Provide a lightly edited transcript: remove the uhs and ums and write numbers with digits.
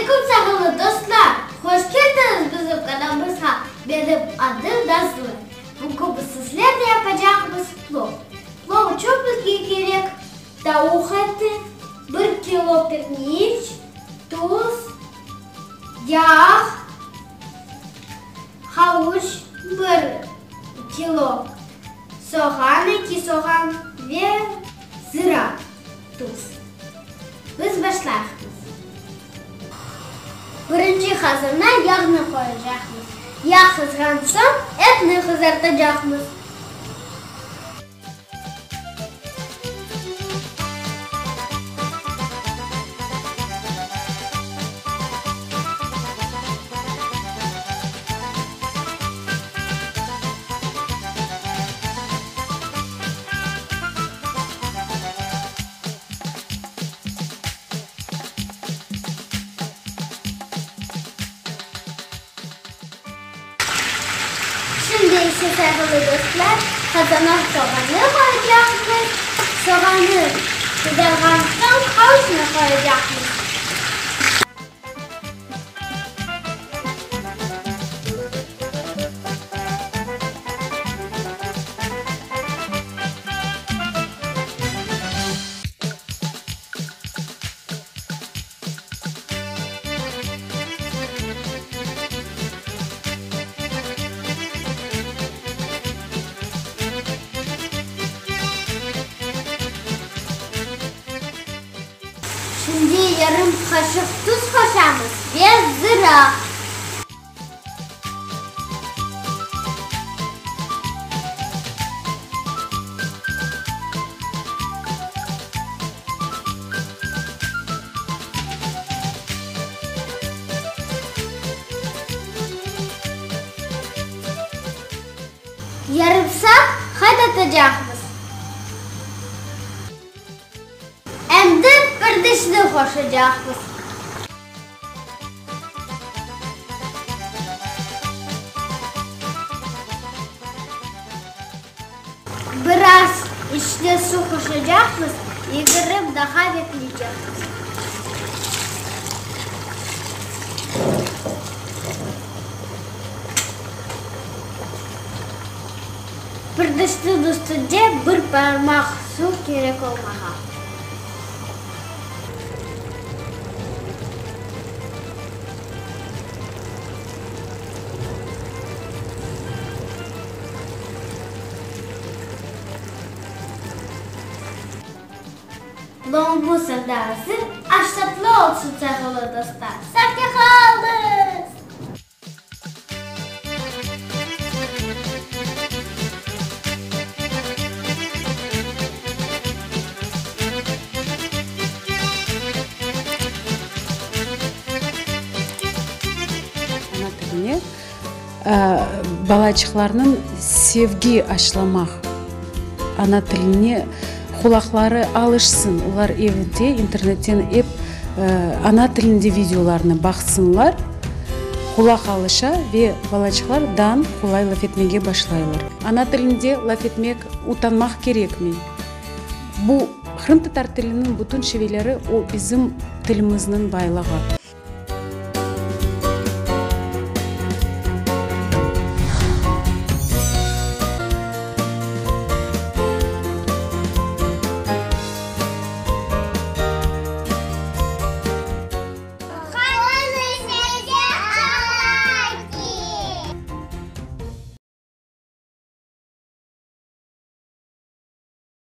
aleyküm sağlı dostlar! Hoş keldiñiz bizim kanalımızğa! Menim adım Nazlı. Bugün biz sizlerle yapacaqmız plov. Plov içün bizge kerek tavuq eti, bir kilo pirniç, tuz, yağ, havuç, bir kilo soğan, eki soğan ve zira, tuz. Biz başlayıqmız. Birinci qazanğa yağnı qoyacaqmız. Yağ qızğan soñ etni qızartacaqmız. Şimdi ise, sayğılı dostlar, qazana soğannı qoyacaqmız. Soğannı qızarğan soñ havuçnı qoyacaqmız. Şimdi yarım qaşıq tuz qoşamız ve zira. Yarım saat qaynatacaqmız. Endi pirdişni qoşacaqmız. Biraz içine suv qoşacaqmız, 20 daqqa bekleycekmiz. Pirdişniñ üstünde bir parmaq suv kerek olmağa. Lombu sında azır, aş tatlı olsun, sağlı dostlar! Sağca qaldıñız! Ana tiline balaçıqlarnıñ sevgi aşlamaq, ana tiline qulaqları alışsın, olar evde internetten ep ana tilinde videolarnı baqsınlar, qulaq alışa ve balaçıqlar dan qolay laf etmege başlaylar. Ana tilinde laf etmek utanmaq kerekmey. Bu qırımtatar tiliniñ bütün şiveleri o bizim tilimizniñ baylığı.